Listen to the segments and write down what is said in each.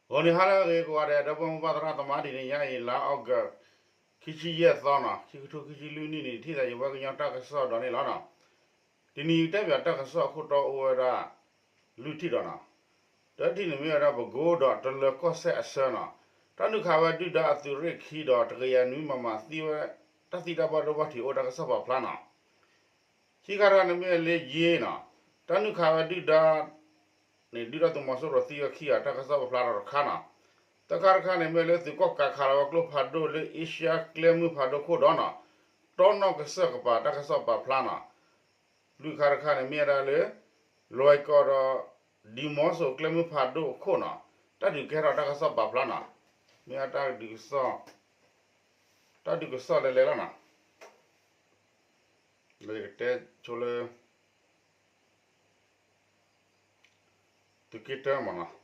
ဂီၤနံၤဟါလၢအဂ့ၤကိးဂၤဒဲး ဒီပုၢ်ဝဲၢ်မုၢ်ဘၣ်သရၣ်သမါ တနံၤညါအံၤ လါအီကူး ခံဆံယဲၢ်သီနီၤ ခံကထိခံဆံလွံၢ်နံၣ်န့ၣ် ထံၣ်သးယဝဲကညီတၢ်ကစီၣ်ဒီးန့ၣ်လီၤနီၤ. တနံၤအံၤတဲပၠးတၢ်ကစီၣ်အခိၣ်တီအိၣ်ဝဲဒၣ် လွံၢ်ထံၣ်ဒီးနီၤ. တထံၣ်န့ၣ်မ့ၢ်ဝဲဒၣ် ပကိဒီးတလၢၤကီၢ်စဲၣ်အဆၢနီၤ တၢ်နုာ်ခးဝဲဒုၣ်ဒါအသုးရ့ၣ်ခံဒီး တကယၤနွံမမ သံဝဲ တၢ်သံတၢ်ဘၣ်ဒိဘၣ်ထံးအိၣ်တၢ်ကစီၣ်ပာ်ဖျါနီၤ. ခံခါတခါန့ၣ်မ့ၢ်လၢယ့နီၤ တၢ်နုာ်ခးဝဲဒုၣ်ဒါ န့ၣ် ဒုၣ်ဒါသုးမီၤစိရိၤသံဝဲခံဂၤ တၢ်ကစီၣ်ပာ်ဖျါထီၣ်တခါနီၤ. သၢခါတခါန့ၣ်မ့ၢ်လၢသုးကီၣ်ကးခးလီၤဝဲကျိဖးဒိၣ်လၢအ့ရှါကျဲမုၢ်ဖးဒိၣ်ခိၣ်ဒီးနီၤ တီနီၣ်ကစၢၢ်ကပၤတၢ်ကစီၣ်ပာ်ဖျါနီၤ. လွံၢ်ခါတခါန့ၣ်မ့ၢ်ဝဲဒၣ်လၢ လွဲၢ်ကီၢ်ဒီး ဒံမီစိၤကျဲမုၢ်ဖးဒိၣ်အခိၣ်နီၤ တၢ်ဒုးကဲထီၣ်တၢ်ကစီၣ်ပာ်ဖျါနီၤ. မ့ၢ်ဝဲတၢ်ဒုးကစီၣ် တၢ်ဒုးကစီၣ်လဲၤလဲၤလီၤနီၤ. လၢယကတဲဆိလၢ သုးက့တၢမးနီၤ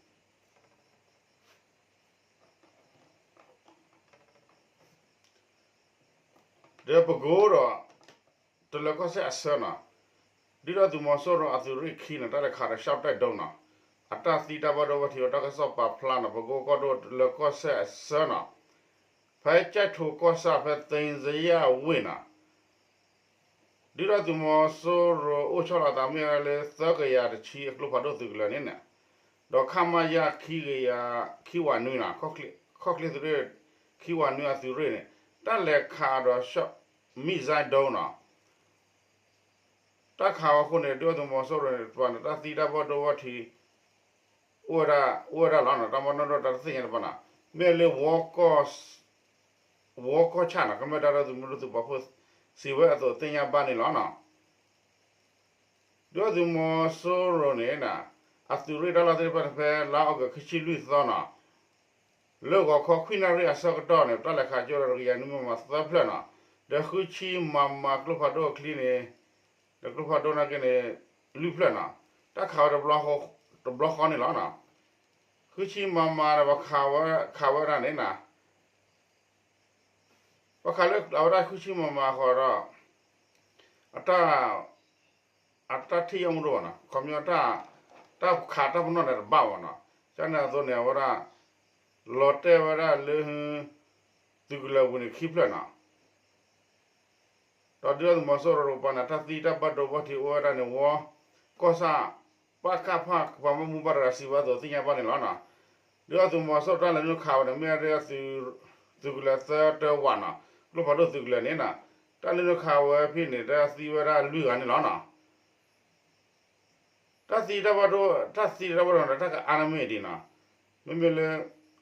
ဒီးပကိဒီး တလၢၤကီၢ်စဲၣ်အဆၢနီၤ ဒုၣ်ဒါသုးမီၤစိရိၤအသုးရ့ၣ်ခံနီၤ တၢ်လဲၤခးဒီး ရှောက်တိုက်ဒုံး နီၤ အတၢ်သံတၢ်ဘၣ်ဒိဘၣ်ထံးအတၢ်ကစီၣ်ပာ်ဖျါနီၤ ပကိကီၢ်ဒိၣ်တလၢၤကီၢ်စဲၣ်အဆၢနီၤ ဖဲကၠဲၣ်ထိးကီၢ်ဆၣ် ဖဲသ့ၣ်စယၣ်ဝ့ၢ်နီၤ ဒုၣ်ဒါသုးမီၤစိရိၤအိၣ်ဆီလီၤအသးမ့ၢ်ဝဲလၢ သၢကယၤတဆံအကျိဖးဒိၣ်သုးကလၢၤန့ၣ်နီၤ ဒီး ခမရ ခံကယၤ ခံဝးနွံနီၤ ခီၣ်ချ့သုးရ့ၣ် ခံဝးနွံအသုးရ့ၣ်န့ၣ် တၢ်လဲၤခးဒီး ရှော့ missile ဒုံးနီၤ တၢ်ခးဝဲအဃိန့ၣ် ဒုၣ်ဒါသုးမီၤစိရိၤန့ၣ် တပၤန့ၣ် တၢ်သံတၢ်ဘၣ်ဒိဘၣ်ထံး အိၣ်ဝဲဒၣ် အိၣ်ဝဲဒၣ်လီၤနီၤ တၢ်မၤနီၣ်ဒိၣ်တၢ်တသ့ၣ်ညါတပၤနီၤ မ့ၢ်လၢ ဝီကီၢ်ဆၣ်နီၤ ကမျၢၢ်တၢ်ဒီးသုးမုၢ်ဒိၣ်သုးပာ်ဖှိၣ်စံးဝဲအသိးသ့ၣ်ညါဘၣ်န့ၣ်လီၤနီၤ. ဒုၣ်ဒါသုးမီၤစိရိၤန့ၣ် အသုးရ့ၣ်တၢ်လီၢ်သ့ၣ်တဖၣ်န့ၣ် ဖဲလါအီကူးခံဆံလွံၢ်သီနီၤ လၢဂီၤခီခွံနၣ်ရံၣ်အဆၢကတီၢ်န့ၣ် တၢ်လဲၤခးကၠိဒီးတကယၤနွံမမသၢဖျၢၣ်နီၤ ဒီးဃုဆံမမကျိဖးဒိၣ်အချံန့ၣ် ဒီးကျိဖးဒိၣ်နာ်က့န့ၣ် လွံၢ်ဖျၢၣ်နီၤ တၢ်ခးဝဲ တဘျီဃီန့ၣ်လီၤနီၤ ဃုဆံမမန့ၣ် ပှၤခးဝဲဒၣ်န့ၣ်နီၤ ပှၤခးလၢအဝဲဒၣ်ဃုဆံမမဃီဒီး အတၢ် အတၢ်ထံၣ်ယီၣ်မူဒိၣ်ဘၣ်နီၤ ခီပညီ တၢ်ခးတၢ်ပနီၣ်န့ၣ်တဘၣ်ဘၣ်နီၤ ကန့ၣ်အသိးန့ၣ် အဝဲဒၣ် လီၤတဲာ်ဝဲဒၣ်လၢ သုးကလၢၤပူၤန့ၣ်ခံဖျၢၣ်နီၤ ဒီးဒုၣ်ဒါသုးမီၤစိရိၤတကပၤန့ၣ် တၢ်သံတၢ်ဘၣ်ဒိဘၣ်ထံးအိၣ်ဝဲဒၣ်န့ၣ် ဝီကီၢ်ဆၣ် ပကဖ ပှၤဘၣ်မူဘၣ်ဒါစံးဝဲအသိးသ့ၣ်ညါဘၣ်န့ၣ်လီၤနီၤ ဒုၣ်ဒါသုးမီၤစိရိၤတၢ်လဲၤနုာ်ခးဝဲန့ၣ် မ့ၢ်ဝဲဒၣ် သုးကလၢၤသၢတၢဝးနီၤ ကျိဖးဒိၣ်သုးကလၢၤန့ၣ်နီၤ တၢ်လဲၤနုာ်ခးဝဲဖဲန့ၣ် တၢ်သံဝဲဒၣ်လွံၢ်ဂၤန့ၣ်လီၤနီၤ တၢ်သံတၢ်ဘၣ်ဒိ တၢ်သံတၢ်ဘၣ်ဒိန့ၣ် တၢ်ကအါန့ၢ်မ့ၢ်ဒ်နီၤ မ့မ့ၢ်လၢ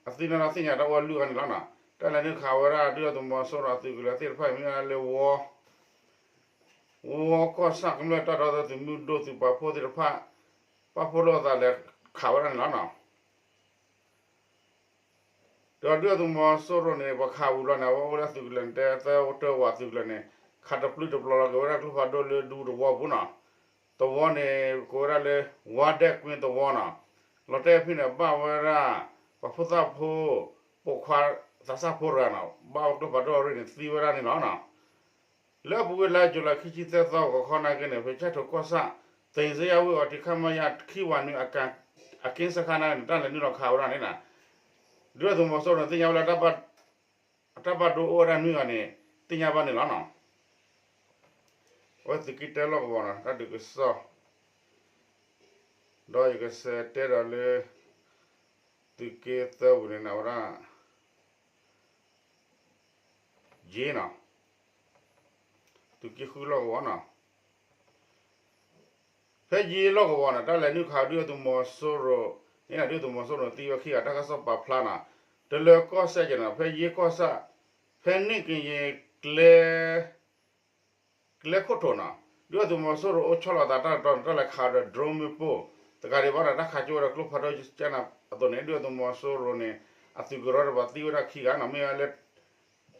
အသံန့ၣ်ဒီးသ့ၣ်ညါတၢ်အိၣ်ဝဲလွံၢ်ဂၤန့ၣ်လီၤနီၤ တၢ်လဲၤနုာ်ခးဝဲဒၣ်ဒုၣ်ဒါသုးမီၤစိရိၤအသုးကလၢၤသ့ၣ်တဖၣ်အံၤမ့ၢ်ဝဲဒၣ်လၢ ဝီ ဝီကီၢ်ဆၣ်ကမျၢၢ်တၢ်ဒီသဒၢသုးမုၢ်ဒိၣ်သုးပာ်ဖှိၣ်သ့ၣ်တဖၣ် ပာ်ဖှိၣ်လိာ်အသးလဲၤခးဝဲဒၣ်န့ၣ်လီၤနီၤ ဒီးဒုၣ်ဒါသုးမီၤစိရိၤန့ၣ် ပှၤခးဝံၤလီၤန့ၣ် အဝဲအိၣ်ဝဲဒၣ်သုးကလၢၤန့ၣ် တဲသၢတၢဝးသုးကလၢၤန့ၣ် ခးတပျုၢ်တပျီၤလီၤက့ၤဝဲဒၣ်ကျိဖးဒိၣ်လၢဒူသဝီပူၤနီၤ သဝီန့ၣ် ကိးဝဲဒၣ်လၢ ဝါဒဲၣ်ကွ့သဝီနီၤ လီၤတဲာ်ဖဲန့ၣ် ဘၣ်ဝဲဒၣ် ပှၤဖိသၣ်ဖိ ပိာ်ခွါသးစၢ်ဖိတဂၤနီၤ ဘၣ်ဝဲကျိဖးဒိၣ်အရ့ၣ်န့ၣ် သံဝဲဒၣ်န့ၣ်လီၤနီၤ လၢအပူၤကွံာ်လါယူၤလံ ခံဆံသၢသီဂီၤခီနာ်က့န့ၣ် ဖဲကၠဲၣ်ထိးကီၢ်ဆၣ် သ့ၣ်စယၣ်ဝ့ၢ်အီၤ ထံခမရ ခံဝးနွံ အက့စခါနာ်က့န့ၣ် တၢ်လဲၤနုာ်လီၤခးဝဲဒၣ်န့ၣ်နီၤ ဒုၣ်ဒါသုးမီၤစိရိၤန့ၣ် သ့ၣ်ညါဝဲလၢ အတၢ်ဘၣ်ဒိအိၣ်ဝဲဒၣ်နွံဂၤန့ၣ် သ့ၣ်ညါဘၣ်န့ၣ်လီၤနီၤ အဝဲသုးက့တၢလီၢ်ကဝီၤနီၤ တၢ်ဒုးကစီၣ် ဒီးယကစးတဲဒီးလၢ သုးက့သၢပူၤန့ၣ် အဝဲဒၣ် ယ့နီၤ သုးက့ဃုလီၢ်ကဝီၤနီၤ ဖဲယ့လီၢ်ကဝီၤန့ၣ် တၢ်လဲၤနုာ်ခးဒုၣ်ဒါသုးမီၤစိရိၤန့ၣ် ဒုၣ်ဒါသုးမီၤစိရိၤန့ၣ် သံဝဲခံဂၤ တၢ်ကစီၣ်ပာ်ဖျါနီၤ တလၢၤကီၢ်စဲၣ်က့နီၤ ဖဲယ့ကီၢ်ဆၣ် ဖဲန့ၣ်ကယဲၢ် ကျဲ ကျဲခိၣ်ထိးနီၤ ဒုၣ်ဒါသုးမီၤစိရိၤအိၣ်ဆီလီၤသးတၢ်တတီၤန့ၣ် တၢ်လဲၤခးဒီး drone မ့ၣ်ပိၢ် တကးဒံးဘၣ်န့ၣ် တၢ်ခးကၠိဝဲဒီးကျိဖးဒိၣ်ကၠဲနၤအသိးန့ၣ် ဒုၣ်ဒါသုးမီၤစိရိၤန့ၣ် အသုးကရၢတဖၣ်သံဝဲဒၣ်ခံဂၤနီၤ မ့ၢ်ဝဲလၢ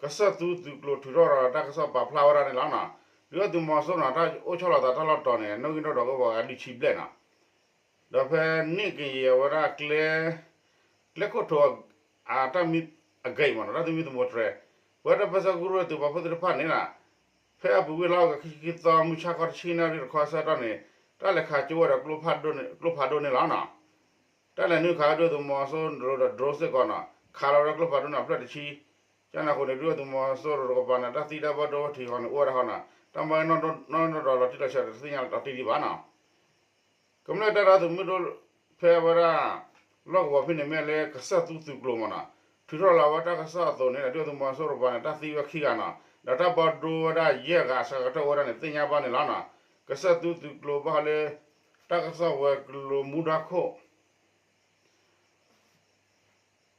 ကစၢၢ်သူသုးကျိၤထုးထီၣ်ဒီးတၢ်ကစီၣ်ပာ်ဖျါဝဲဒၣ်န့ၣ်လီၤနီၤ ဒုၣ်ဒါသုးမီၤစိရိၤန့ၣ် တၢ်အိၣ်ဆီလီၤသးတၢ်လီၢ်တတီၤန့ၣ် နီၣ်ဂံၢ်နီၣ်ဒွးကအိၣ်ပှၤဂၤလွံၢ်ဆံဘျဲၣ်နီၤ ဒီးဖဲန့ၣ်ကယဲၢ်အဝဲဒၣ်ကျဲ ကျဲခိၣ်ထိး အတၢ်မံအဂ့ၢ်မ့ၢ်နီၤ တၢ်သမံသမိးတြဲၤ ပဝဲဒၣ်ပၢဆှၢကရူၢ်သုးပာ်ဖှိၣ်သ့ၣ်တဖၣ်န့ၣ်နီၤ ဖဲအပူၤကွံာ်လါအီကူးခံဆံခံသီ မုၢ်ဆါခီတဆံနၣ်ရံၣ်တခီအဆၢကတီၢ်န့ၣ် တၢ်လဲၤခးကၠိဝဲဒီး ကျိဖးဒိၣ်န့ၣ်လီၤနီၤ တၢ်လဲၤနုာ်ခးဒုၣ်ဒါသုးမီၤစိရိၤဒီး drone စ့ၢ်ကီးနီၤ ခးလီၤဝဲဒၣ်ကျိဖးဒိၣ်န့ၣ်အဖျၢၣ်တဆံ, ကန့ၣ်အဃိန့ၣ် ဒုၣ်ဒါသုးမီၤစိရိၤတကပၤန့ၣ် တၢ်သံတၢ်ဘၣ်ဒိဝဲထံးဃီန့ၣ် အိၣ်ဝဲဒၣ်ဃီနီၤ တၢ်မၤနီၣ်နီၣ်ဒီးလီၤတံၢ်လီၤဆဲးဒီးတသ့ၣ်ညါလီၤတံၢ်ဒံးဘၣ်နီၤ ကမျၢၢ်တၢ်ဒီသဒၢမုၢ်ဒိၣ်ဖဲဝဲဒၣ် လီၢ်ကဝီၤဖဲန့ၣ်မ့ၢ်လၢကစၢၢ်သူသုးကျိၤမ့ၢ်နီၤ, ထုးထီၣ်လီၤဝဲတၢ်ကစီၣ်အသိးန့ၣ်ဒီး ဒုၣ်ဒါသုးမီၤစိရိၤတကပၤန့ၣ် တၢ်သံဝဲခံဂၤနီၤ, ဒီးတၢ်ဘၣ်ဒိဝဲဒၣ်ယဲၢ်ဂၤအစှၤကတၢၢ်အိၣ်ဝဲဒၣ်န့ၣ် သ့ၣ်ညါဘၣ်န့ၣ်လီၤနီၤ. ကစၢၢ်သူသုးကျိၤဘၣ်ဃးလၢ တၢ်ကစီၣ်ဝဲၤကျိၤမူဒါခိၣ်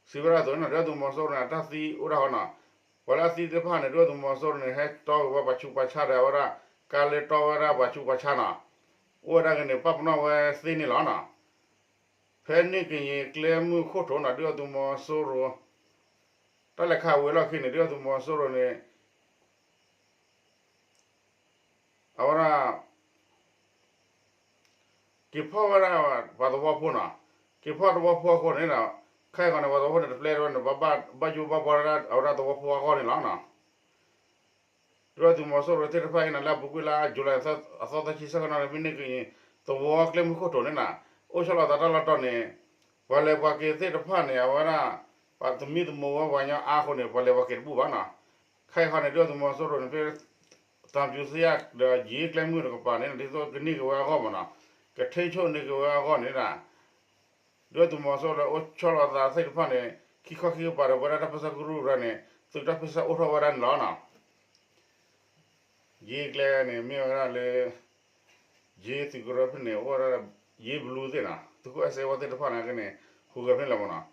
စံးဝဲဒၣ်အသိးန့ၣ် ဒုၣ်ဒါသုးမီၤစိရိၤန့ၣ် တၢ်သံအိၣ်ဒၣ်ဃီနီၤ, ပှၤလၢအသံသ့ၣ်တဖၣ်န့ၣ် ဒုၣ်ဒါသုးမီၤစိရိၤန့ၣ် ဟဲတီဝဲပှၤဆူးပှၤဆါဒီးအဝဲဒၣ် ကါလၢတီဝဲဒၣ်ပှၤဆူးပှၤဆါနီၤ, အိၣ်ဝဲဒၣ်ဂ့ၤန့ၣ် ပာ်ပနီၣ်ဝဲသ့န့ၣ်လီၤနီၤ. ဖဲန့ၣ်ကယံၤကျဲမုၢ်ခိၣ်ထိးနီၤ ဒုၣ်ဒါသုးမီၤစိရိၤ တၢ်လဲၤခးဝံၤအလီၢ်ခံန့ၣ် ဒုၣ်ဒါသုးမီၤစိရိၤန့ၣ် အဝဲဒၣ် က့ၤဖီၣ်ဝဲဒၣ်ပှၤသဝီဖိနီၤ, က့ၤဖီၣ်သဝီဖိအဃိန့ၣ်ဒီး ခဲအံၤဃီန့ၣ် ပှၤသဝီဖိန့ၣ် တပျဲဝဲန့ၣ် ဘၣ်ယိၣ်ဘၣ်ဘှီဝဲဒၣ်အဝဲဒၣ်သဝီဖိအဂီၢ်န့ၣ်လီၤနီၤ. ဒုၣ်ဒါသုးမီၤစိရိၤသ့ၣ်တဖၣ်အံၤန့ၣ် လၢအပူၤကွံာ်လါ July အသီသၢဆံဆၢကတီၢ်န့ၣ် ဖဲန့ၣ်ကယံၤ သဝီကျဲမုၢ်ခိၣ်ထိးန့ၣ်နီၤ အိၣ်ဆီလီၤအသးတၢ်လီၢ်တီၢ်န့ၣ် ပှၤလဲၤပှၤက့ၤသ့ၣ်တဖၣ်န့ၣ် အဝဲဒၣ် ပှၤသမံသမိးဝဲပှၤကညီအါအဃိန့ၣ် ပှၤလဲၤပှၤက့ၤတဘူၣ်ဘၣ်နီၤ. ခဲအံၤဃီန့ၣ် ဒုၣ်ဒါသုးမီၤစိရိၤန့ၣ် ဖဲ သံဖြူဇရပ် ဒီးယ့ကျဲမုၢ်တကပၤန့ၣ် ဒ်သိးကန့ၢ်က့ၤဝဲအဂီၢ်မ့ၢ်နီၤ, ကထိန်းချုပ်န့ၢ်က့ၤဝဲအဂီၢ်န့ၣ်ဒီး ဒုၣ်ဒါသုးမီၤစိရိၤလၢအိၣ်ဆီလီၤအသးသ့ၣ်တဖၣ်န့ၣ် ခံခီခံကပၤဒီး ပဝဲဒၣ်တၢ်ပၢဆှၢကရူၢ်ရၢန့ၣ် သုးတၢ်ပၢဆှၢအိၣ်ထီၣ်ဝဲဒၣ်န့ၣ်လီၤနီၤ. ယ့ကျဲန့ၣ် မ့ၢ်ဝဲဒၣ်လၢ ယ့သုးကရၢဖဲန့ၣ် အိၣ်ဝဲဒၣ် ယ့ဘလူးသ့ၣ်နီၤ သုးခိၣ်အဲၣ်စဲဝါသ့ၣ်တဖၣ်န့ၣ်က့န့ၣ် ဟူးဂဲၤဖဲန့ၣ်လီၤမ့ၢ်နီၤ.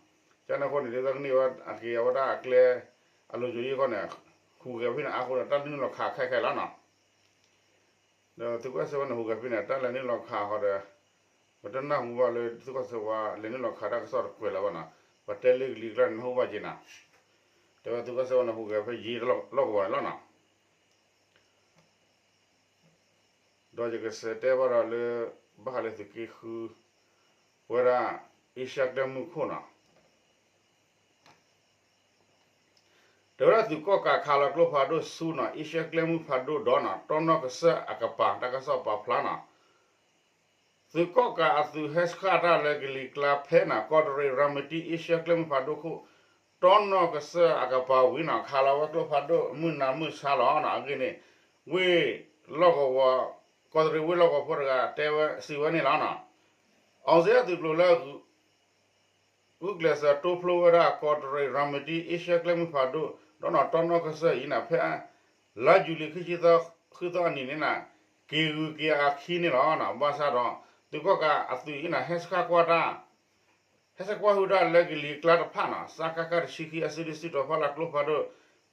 ကန့ၣ်အဃိန့ၣ် ဒ်သိးကန့ၢ်ဝဲအက့ၤအဝဲဒၣ်အကျဲ အလိၤယိၤယ့အဂီၢ်န့ၣ် ဟူးဂဲၤဖဲန့ၣ်အါဃိဒီး တၢ်လဲၤနုာ်လီၤခးခဲခဲလီၤနီၤ. ဒီးသုးခိၣ်အဲၣ်စဲဝါန့ၣ် ဟူးဂဲၤဖဲန့ၣ် တၢ်လဲၤနုာ်လီၤခးဃီဒီး ပတနၢ်ဟူဘၣ်လၢသုးခိၣ်အဲၣ်စဲဝါလဲၤနုာ်လီၤခးတၢ်ကစီၣ်တကွဲးလၢၤဘၣ်နီၤ. ပတဲလၢကလံၤကျါန့ၣ် နၢ်ဟူဘၣ်က့ၤနီၤ. တဲဝဲသုးခိၣ်အဲၣ်စဲဝါန့ၣ် ဟူးဂဲၤဖဲယ့လီၢ်ကဝီၤန့ၣ်လီၤနီၤ. ဒီးယကစံးတဲဘၣ်ဒီးလၢ ဘၣ်ဃးလၢသုးက့ဃု ဝဲဒၣ် အ့ရှါကျဲမုၢ်ခိၣ်နီၤ. တဲဝဲဒၣ်သုးကီၣ်ကးခးလီၤကျိဖးဒိၣ်ဆူနီၤ အ့ရှါကျဲမုၢ်ဖးဒိၣ်ဒီးနီၤ တီနီၢ်ကစၢၢ်အကပၤ တၢ်ကစီၣ်ပာ်ဖျါနီၤ. သုးကီၣ်ကးအသုးဟဲဆှၣ်တၢ်လၢကလံၤကျါဖဲနီၤ ကီးတရံးရၤမတံ အ့ရှါကျဲမုၢ်ဖးဒိၣ်ခိၣ် တီနီၢ်ကစၢၢ်အကပၤဝံၤနီၤ ခးလီၤဝဲကျိဖးဒိၣ်မုၢ်နၤမုၢ်ဆါလီၤနီၤ. အဂ့ၢ်န့ၣ် ဝ့ၢ်လီၢ်ကဝီၤ ကီးတရံးဝ့ၢ်လီၢ်ကဝီၤဖိတဂၤတဲဝဲစံးဝဲန့ၣ်လီၤနီၤ. အောင်ဇေယျသုးကျိၤလၢ ဂုာ်ကျဲးစၢးတိဖျိဝဲဒၣ် ကီးတရံးရၤမတံ အ့ရှါကျဲမုၢ်ဖးဒိၣ် ဒီးနီၤ တီနီၢ်ကစၢၢ်အံၤန့ၣ် ဖဲလါယူၤလံ ခံဆံသၢ ဃုသီအနံၤန့ၣ်နီၤ က့ၤဂုၤက့ၤအခံန့ၣ်လီၤ. ဘၣ်ဆၣ်ဒီး သုးကီၣ်ကးအသုးအံၤန့ၣ် ဟဲဆှၣ်ကွၢ်တၢ် ဟဲဆှၣ်ကွၢ်ဟုၣ်တၢ်လၢကလံၤကျါတဖၣ်နီၤ စကခ တဆံခံ အစုဒုစုတီၤဖီလာ်ကျိဖးဒိၣ်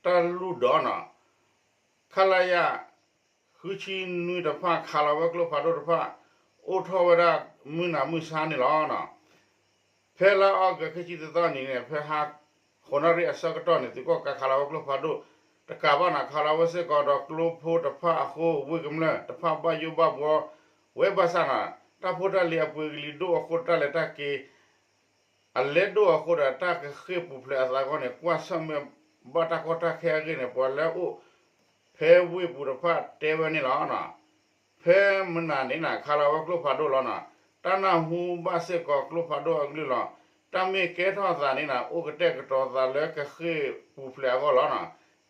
တၢ်လုၢ်ဒီးနီၤ ခလရ ဃုဆံနွံတဖၣ် ခးလီၤဝဲကျိဖးဒိၣ်တဖၣ် အိၣ်ထီၣ်ဝဲဒၣ်မုၢ်နၤမုၢ်ဆါန့ၣ်လီၤ. ဖဲလါအီကူး ခံဆံသၢသီနံၤန့ၣ် ဖဲဟါ ဃိးနၣ်ရံၣ်အဆၢကတီၢ်န့ၣ် သုးကီၣ်ကးခးလီၤဝဲကျိဖးဒိၣ်တကးဘၣ်နီၤ ခးလီၤဝဲစ့ၢ်ကီးဒီးကျိဖိတဖၣ်အဃိ ဝ့ၢ်ကမျၢၢ်တဖၣ်ဘၣ်ယိၣ်ဘၣ်ဘှီဝဲဘၣ်ဆၣ်နီၤ တၢ်ဖိတၢ်လံၤအပှ့ၤကလံၤဒိၣ်အဃိ တၢ်လဲၤတၢ်က့ၤ အလဲဒိၣ်အဃိဒီး တၢ်ကဃ့ၢ်ပူၤဖျဲးအသးအဂီၢ်န့ၣ် ကွၢ်ဆၢၣ်မဲာ်ဘၣ်တၢ်ကီတၢ်ခဲအဂ့ၢ်န့ၣ် ပှၤလၢအအိၣ်ဖဲဝ့ၢ်ပူၤတဖၣ်တဲဝဲန့ၣ်လီၤ. ဖဲမုၢ်နၤန့ၣ်နီၤ ခးလီၤဝဲကျိဖးဒိၣ်လီၤနီၤ. တၢ်နၢ်ဟူဘၣ်စ့ၢ်ကီးကျိဖးဒိၣ်အကလုၢ်လီၤ. တၢ်မ့ၢ်ကဲထီၣ်အသးန့ၣ်နီၤ အိၣ်ကတဲာ်ကတီၤသးလၢကဃ့ၢ်ပူၤဖျဲးအဂီၢ်လီၤနီၤ.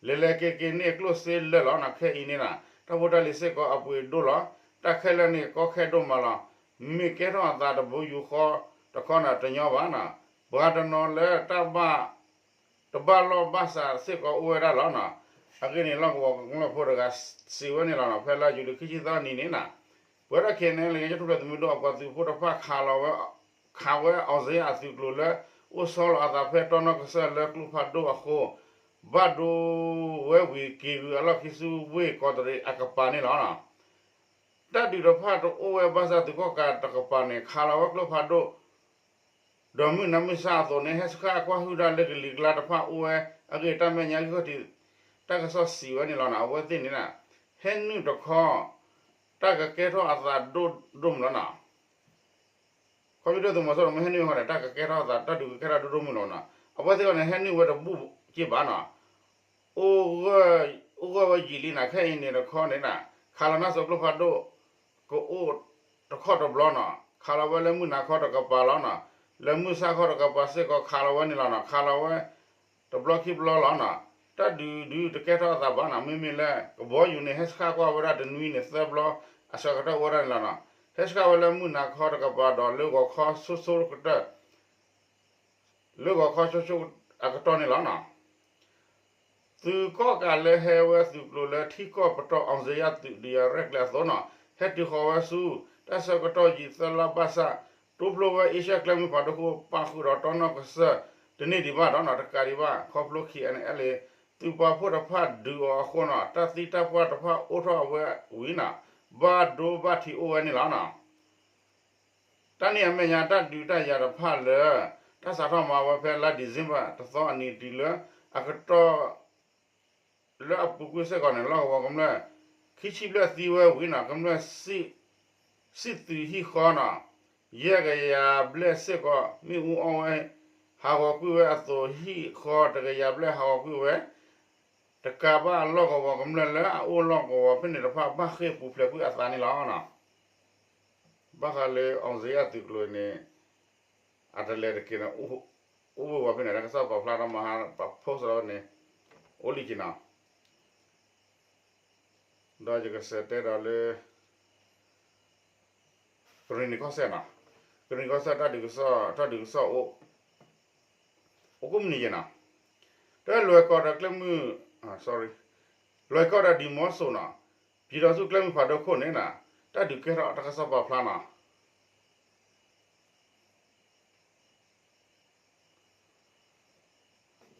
လဲၤလဲၤက့ၤက့ၤန့ၢ်ကျိၣ်စ့လၢာ်လီၤနီၤ. ခဲအံၤန့ၣ်နီၤ တၢ်ဖိတၢ်လံၤစ့ၢ်ကီးအပှ့ၤဒိၣ်လီၤ. တၢ်ခဲလၢာ်န့ၣ်ကီခဲဒိၣ်မးလီၤ. မ့ၢ်ကဲထီၣ်အသးတဘိယူၢ်ဃီတခီနီၤ တညီဘၣ်နီၤ. ပှၤတနီၤလၢတၢ်ဘၣ် တဘၣ်လိာ်ဘၣ်စးစ့ၢ်ကီးအိၣ်ဝဲဒၣ်လီၤနီၤ. အဂ့ၢ်န့ၣ် လီၢ်ကဝီၤကမျၢၢ်ဖိတဂၤစံးဝဲန့ၣ်လီၤနီၤ. ဖဲလါယူၤလံခံဆံသၢနံၤန့ၣ်နီၤ ပဝဲဒၣ် ခဲအံၤန့ၣ် လၢကညီတၢ်ထူၣ်ဖျဲးသုးမုၢ်ဒိၣ်အပှၤသုးဖိတဖၣ်ခးလီၤဝဲ ခးဝဲ အောင်ဇေယျ အသုးကျိၤလၢ အိၣ်ဆီလီၤအသးဖဲတီနီၢ်ကစၢၢ်လၢကျိဖးဒိၣ်အဃိ ဘၣ်ဒိဝဲဝံၤက့ၤဂုၤအလီၢ်ခံဆူဝ့ၢ်ကီးတရံးအကပၤန့ၣ်လီၤ. တၢ်ဒုးတဖၣ်တအိၣ်ဝဲဘၣ်ဆၣ် သုးကီၣ်ကးတကပၤန့ၣ် ခးလီၤဝဲကျိဖးဒိၣ် ဒီးမုၢ်နၤမုၢ်ဆါအသိးန့ၣ် ဟဲဆှၣ်ကွၢ်ဟုၣ်တၢ်လၢကလံၤကျါတဖၣ်အိၣ်ဝဲအဂ့ၢ် တၢ်မဲာ်ညါဂံၢ်ခီၣ်ထံး တၢ်ကစီၣ်စံးဝဲန့ၣ်လီၤနီၤ. အဝဲသ့ၣ်န့ၣ် ဟဲနုာ်တခီ တၢ်ကကဲထီၣ်အသးဒိၣ်ဒိၣ်မုၢ်လီၤနီၤ. ခီဖျိဒုၣ်ဒါသုးမီၤစိရိၤမ့ၢ်ဟဲနုာ်ဃီန့ၣ် တၢ်ကကဲထီၣ်အသး တၢ်ဒုးကကဲထီၣ်ဒိၣ်ဒိၣ်မုၢ်လီၤနီၤ. အဝဲသ့ၣ်အံၤန့ၣ် ဟဲနုာ်ဝဲတဘူၣ်က့ဘၣ်နီၤ. အိၣ်ဂၢၢ်ဝဲယံာ်လံနီၤ. ခဲအံၤန့ၣ်တခီန့ၣ် ခးလီၤနၢ်စိၤကျိဖးဒိၣ် ကအိၣ်တခီၣ်တဘျီနီၤ. ခးလီၤဝဲလၢမုၢ်နၤခီတကပၤလီၤနီၤ. လၢမုၢ်ဆါခီတကပၤစ့ၢ်ကီးခးလီၤဝဲန့ၣ်လီၤနီၤ, ခးလီၤဝဲ တဘျီခံဘျီလီၤနီၤ. တၢ်ဒုးဒုးတကဲထီၣ်အသးဘၣ်နီၤ, မ့မ့ၢ်လၢကဘီယူၤန့ၣ် ဟဲဆှၣ်ကွၢ်ဝဲဒၣ်တနွံန့ၣ်သၢဘျီ အဆၢကတီၢ်အိၣ်ဝဲဒၣ်န့ၣ်လီၤနီၤ. ဟဲဆှၣ်ဝဲလၢမုၢ်နၤခီတကပၤဒီးလၢဂီၤခီဆိဆိကတၢၢ် လၢဂီၤခီဆိဆိအကတီၢ်န့ၣ်လီၤနီၤ. သုးကီၣ်ကးလၢဟဲဝဲသုးကျိၤလၢထံကီၢ်ပတီၢ် အောင်ဇေယျသုး ဒုးယၤရဲၣ်ကျဲၤအသိးနီၤ, ဟဲတုၤဃီၤဝဲဆူ တၢ်ဆၢကတီၢ်ယံာ်သၢလါဘၣ်ဆၣ် တိဖျိဝဲအ့ရှၢၣ်ကျဲမုၢ်ဖးဒိၣ်ခိၣ် ပာ်ဃုာ်ဒီးတီနီၣ်ကစၢၢ်တန့ၢ်ဒံးဘၣ်ဒီးနီၤ, တကးဒံးဘၣ် ခီဖျိ K N L A သုးပာ်ဖှိၣ်တဖၣ်ဒုးအီၤအဃိနီၤ, တၢ်သံတၢ်ပှၢ်တဖၣ်အိၣ်ထီၣ်ဝဲဝံၤနီၤ, ဘၣ်ဒိဘၣ်ထံးအိၣ်ဝဲန့ၣ်လီၤနီၤ. တၢ်န့ၣ်အမဲာ်ညါ တၢ်ဒုးတၢ်ယၤတဖၣ်လၢ တၢ်စးထီၣ်မၤဝဲဖဲလါ December တသီအနံၤတုၤလၢ အကတီၢ် လၢအပူၤကွံာ်စ့ၢ်ကီးန့ၣ် လီၢ်ကဝီၤကမျၢၢ် ခံဆံဘျဲၣ်သံဝဲဝံၤနီၤ, ကမျၢၢ် စံၣ်သုးဟံၣ်ဃီနီၤ, ယဲၢ်ကယၤဘျဲၣ်စ့ၢ်ကီး မ့ၣ်အူအီၣ်ဝဲ ဟးဂီၤကွံာ်ဝဲအသိး ဟံၣ်ဃီတကယၤဘျဲၣ်ဟးဂီၤကွံာ်ဝဲ တကးဘၣ်လီၢ်ကဝီၤကမျၢၢ်လၢအအိၣ်လီၢ်ကဝီၤဖဲန့ၣ်တဖၣ် ဘၣ်ဃ့ၢ်ပူၤဖျဲးကွံာ်အသးန့ၣ်လီၤ. ဘၣ်ဃးလၢ အောင်ဇေယျသုးကျိၤန့ၣ် အတလဲၤတက့ၢ်န့ၣ် အိၣ်ဘှံးဝဲဖဲန့ၣ် တၢ်ကစီၣ်ပာ်ဖျါဒီးမဟါ ပာ် post လီၤန့ၣ် အိၣ်လံက့ၤနီၤ. ဒီးယကစးတဲဒီးလၢ ကရ့ၣ်နံၤကီၢ်စဲၣ်နီၤ, ကရ့ၣ်နံၤကီၢ်စဲၣ်တၢ်ဒုးကစီၣ် တၢ်ဒုးကစီၣ်အိၣ် အိၣ်ကိးမုၢ်နံၤယဲၢ်နီၤ, တၢ်လွဲၢ်ကီၢ်ဒီးကျဲမုၢ် sorry လွဲၢ်ကီၢ်ဒီးဒံၣ်မီစိနီၤ, ပျံၤဒီးဆူကျဲမုၢ်ဖးဒိၣ်ခိၣ်န့ၣ်နီၤ, တၢ်ဒုးကဲထီၣ်တၢ်ကစီၣ်ပာ်ဖျါနီၤ.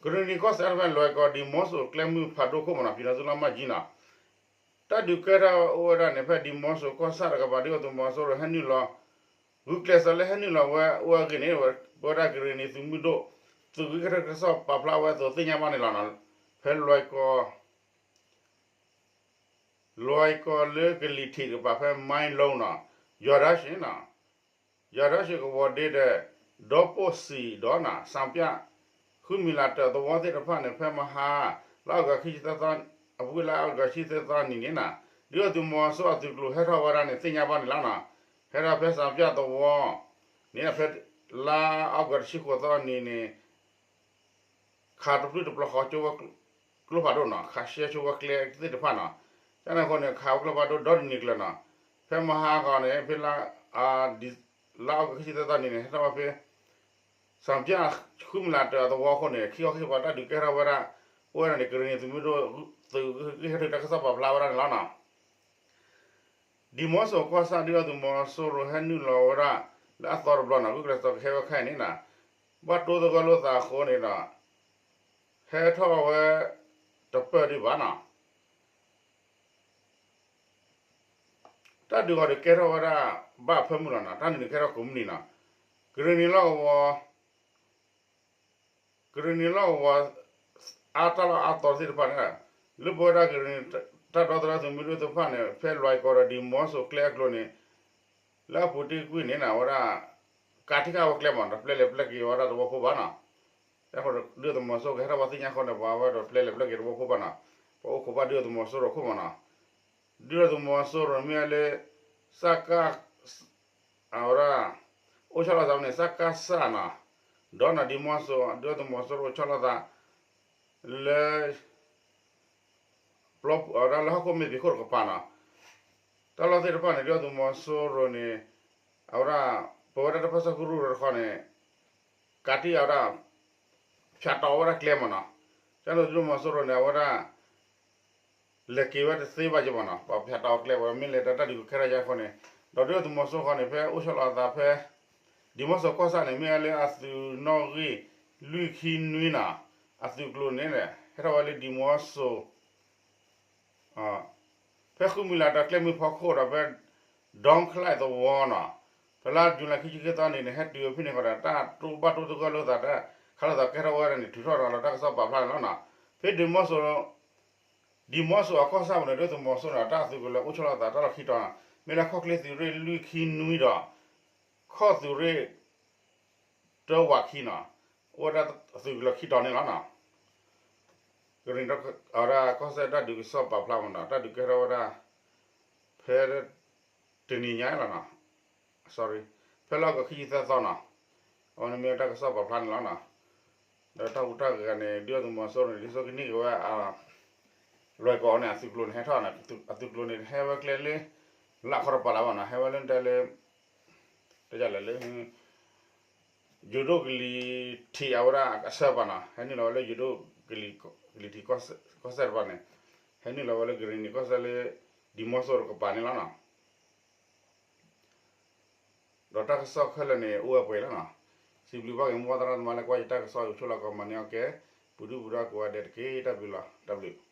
ကရ့ၣ်နံၤကီၢ်စဲၣ်တဖၣ် လွဲၢ်ကီၢ်ဒံၣ်မီစိကျဲမုၢ်ဖးဒိၣ်ခိၣ်မနီၤ, ပျံၤဒီးဆူလါမၢ်ကၠံနီၤ, တၢ်ဒုးကဲထီၣ်အိၣ်ဝဲဒၣ်န့ၣ် ဖဲဒံၣ်မီစိကီၢ်ဆၣ်တကပၤ ဒုၣ်ဒါသုးမီၤစိရိၤဟဲနုာ်လီၤ ဂုာ်ကျဲးစၢးလၢဟဲနုာ်လီၤဝဲအိၣ်ဝဲအဂ့ၢ်န့ၣ် ပဝဲဒၣ်ကရ့ၣ်နံၤသုးမုၢ်ဒိၣ် သုးဂ့ၢ်ကီထၢကစီၣ်ပာ်ဖျါဝဲအသိးသ့ၣ်ညါဘၣ်န့ၣ်လီၤ. ဖဲလွဲၢ်ကီၢ် လွဲၢ်ကီၢ်လၢကလံၤထံးတကပၤဖဲ မၢလီနီၤ, ယွၤဒၣ်ရှ့နီၤ, ယွၤဒၣ်ရှ့ကဝီၤဒ့ဒီး ဒီပိၢ်စံၣ်ဒီးနီၤ စၣ်ပၠၣ် ဃုမံၤလၤတၢ်သဝီသ့ၣ်တဖၣ်န့ၣ် ဖဲမဟါ လါအီကူးခံဆံသၢသီ အပူၤကွံာ်လါအီကူးခံဆံသၢသီနံၤန့ၣ်နီၤ, ဒုၣ်ဒါသုးမီၤစိရိၤအသုးကျိၤဟဲထီၣ်ဝဲဒၣ်န့ၣ် သ့ၣ်ညါဘၣ်န့ၣ်လီၤနီၤ. ဟဲထီၣ်ဖဲစၣ်ပၠၣ်သဝီန့ၣ် ဖဲလါအီကူးတဆံဃိးသီနံၤန့ၣ် ခးတပျုၢ်တပျီဃီကၠိဝဲ ကျိဖးဒိၣ်နီၤ, ခးရှဲဆိဝဲကျဲသ့ၣ်တဖၣ်နီၤ. ကန့ၣ်အဃိန့ၣ် ခးဝဲကျိဖးဒိၣ်ဒီတနံၤကျၢၤနီၤ. ဖဲမဟါခီန့ၣ် ဖဲလါ လါအီကူးခံဆံသၢသီနံၤန့ၣ် ဟဲထီၣ်ဝဲဖဲ စၣ်ပၠၣ်ဃုမံၤလၤတၢ်သဝီအဃိန့ၣ် ခံခီခံကပၤတၢ်ဒုးကဲထီၣ်ဝဲဒၣ် အိၣ်ဝဲဒၣ်န့ၣ် ကရ့ၣ်နံၤသုးမုၢ်ဒိၣ် သုးဂ့ၢ်ကီထၢတၢ်ကစီၣ်ပာ်ဖျါဝဲဒၣ်န့ၣ်လီၤနီၤ. ဒံၣ်မီစိၤကီၢ်ဆၣ် ဒုၣ်ဒါသုးမီၤစိရိၤဟဲနုာ်လီၤဝဲဒၣ် လၢအသီတဘျီနီၤ ဂုာ်ကျဲးစၢးကဟဲဝဲခဲအံၤန့ၣ်နီၤ ဘၣ်တိသဂၢၢ်လိာ်သးအဃိန့ၣ်ဒီး ဟဲထီၣ်ဝဲ တပၢၢ်ဒံးဘၣ်နီၤ. တၢ်ဒုးအီၤဒီးကဲထီၣ်ဝဲဒၣ် ဘၣ်ဖၢမုၢ်လီၤနီၤ တၢ်န့ၣ်ဒုးကဲထီၣ်ကိးမုၢ်နံၤနီၤ ကရ့ၣ်နံၤလီၢ်ကဝီၤ ကရ့ၣ်နံၤလီၢ်ကဝီၤ အါတၢ်လီၢ်အါသီသ့ၣ်တဖၣ်န့ၣ် လၢပဝဲဒၣ်ကရ့ၣ်နံၤ တၢ်ဒီသဒၢသုးမုၢ်ဒိၣ်သ့ၣ်တဖၣ်န့ၣ် ဖဲလွဲၢ်ကီၢ်ဒီးဒံၣ်မီစိၤကျဲအကျိၤန့ၣ် လၢအပူၤတ့ၢ်ကွံာ်န့ၣ်နီၤ အဝဲဒၣ် ကးထံၣ်ဃာ်ဝဲကျဲမး တပျဲလဲၤပျဲက့ၤဝဲဒၣ်သဝီဖိဘၣ်နီၤ. တၢ်ဃိဒုၣ်ဒါသုးမီၤစိရိၤကဟဲထီၣ်ဝဲသ့ၣ်ညါဃိန့ၣ် ပှၤဝဲဒီးပျဲလဲၤပျဲက့ၤသဝီဖိဘၣ်နီၤ. ပှၤအိၣ်ခိးဘၣ်ဒုၣ်ဒါသုးမီၤစိရိၤအခိၣ်မးနီၤ. ဒုၣ်ဒါသုးမီၤစိရိၤမ့ၢ်လၢ စက အဝဲဒၣ် အိၣ်ဆီလီၤသးန့ၣ် စကစနီၤ ဒီးနီၤ ဒံၣ်မီစိၤ ဒုၣ်ဒါသုးမီၤစိရိၤအိၣ်ဆီလီၤသး လၢ အဝဲဒၣ်လၢဟီၣ်ခိၣ်မ့ၢ်ဖံးခိၣ်တကပၤနီၤ တၢ်လီၢ်သ့ၣ်တဖၣ်န့ၣ် ဒုၣ်ဒါသုးမီၤစိရိၤန့ၣ် အဝဲဒၣ် ပဝဲဒၣ်တၢ်ပၢဆှၢကရူၢ်တခီန့ၣ် ကးတံၢ်အဝဲဒၣ် ဖၠးတီၤဝဲဒၣ်ကျဲမးနီၤ. ကန့ၣ်ဒုၣ်ဒါသုးမီၤစိရိၤန့ၣ် အဝဲဒၣ် လဲၤက့ၤဝဲတသ့ဘၣ်က့ၤမးနီၤ ပှၤဖၠးတီၤအကျဲ ပှၤမ့ၢ်လဲၤတၢ်တၢ်ဒုးကကဲထီၣ်ယါဃိန့ၣ် ဒီးဒုၣ်ဒါသုးမီၤစိရိၤဃီန့ၣ် ဖဲအိၣ်ဆီလီၤအသးဖဲ ဒံၣ်မီစိၤကီၢ်ဆၣ်န့ၣ် မ့ၢ်ဝဲလၢအသုးနီၣ်ဂံၢ်လွံၢ်ခံနွံနီၤ အသုးကျိၤန့ၣ် ဟဲထီၣ်ဝဲလၢဒံၣ်မီစိၤ ဖဲဃုမံၤလးတၢ်ကျဲမုၢ်ဖီခိၣ်ဒီးဖဲ ဒီခလၢ်သဝီနီၤ ဖဲလါယူၤလံခံဆံခံသီနံၤန့ၣ် ဟဲတုၤဝဲဖဲန့ၣ်ဃီဒီး တၢ်တိဘၣ်တိသဂၢၢ်လိာ်သးတၢ် ခးလိာ်သးကဲထီၣ်ဝဲဒၣ်န့ၣ် ထုးထီၣ်ဒီးလီၤတၢ်ကစီၣ်ပာ်ဖျါန့ၣ်လီၤနီၤ. ဖဲဒံၣ်မီစိၤ ဒံၣ်မီစိၤအကီၢ်ဆၣ်ပူၤန့ၣ် ဒုၣ်ဒါသုးမီၤစိရိၤန့ၣ် တၢ်သုးကလၢၤအိၣ်ဆီလီၤသးတၢ်လီၢ်ခံတီၤ မ့ၢ်လၢခီၣ်ချ့သုးရ့ၣ်လွံၢ်ခံနွံဒီး ခီၣ်သုးရ့ၣ် တၢဝးခံနီၤ အိၣ်ဝဲဒၣ်သုးကလၢၤခံတီၤန့ၣ်လီၤနီၤ. ကရ့ၣ်နံၤ အဝဲဒၣ်ကီၢ်စဲၣ်တၢ်ဒုးကစီၣ်ပာ်ဖျါမးနီၤ တၢ်ဒုးကဲထီၣ်ဝဲဒၣ် ဖဲ တနံၤညါလီၤနီၤ sorry ဖဲလါအီကူးခံဆံသၢသီနီၤ အဝဲန့ၣ်မ့ၢ်တၢ်ကစီၣ်ပာ်ဖျါန့ၣ်လီၤနီၤ. ဒီးတၢ်ဟူးတၢ်ဂဲၤန့ၣ် ဒုၣ်ဒါသုးမီၤစိရိၤန့ၣ် ဒ်သိးကန့ၢ်က့ၤဝဲ လွဲၢ်ကီးန့ၣ် အသုးကျိၤန့ၣ်ဟဲထီၣ်န့ၣ် အသုးကျိၤန့ၣ် ဟဲဝဲကျဲလၢ လၢအခီတပၤလၢၤဘၣ်နီၤ, ဟဲဝဲလၢတဲလၢ တလဲၣ်လၢ ယိၤဒိၣ်ကလံၤထံးအဝဲဒၣ်အဆၢပၤနီၤ, ဟဲနုာ်လီၤဝဲလၢယိၤဒိၣ် ကလံၤထံးကီၢ်စဲၣ်တပၤန့ၣ်, ဟဲနုာ်လီၤဝဲလၢကရ့ၣ်နံၤကီၢ်စဲၣ်လၢ ဒံမီၤစိရိၤတကပၤန့ၣ်လီၤနီၤ. ဒီးတၢ်ကစီၣ်ခဲလၢာ်န့ၣ် အိၣ်ဝဲပှဲၤလီၤနီၤ. စံးဘျုးဘၣ်က့ၤမိၢ်ပၢ်သရၣ်သမါလၢကွၢ်ယတၢ်ကစီၣ် ယဆိၣ်လီၤကီးမၤန့ၢ်အီၣ်ကဲ ပူၤဒုၣ်ပူၤဒါကိးဂၤဒဲးတက့ၢ်. တၢ်ဘျုးလီၤ, တၢ်ဘျုး.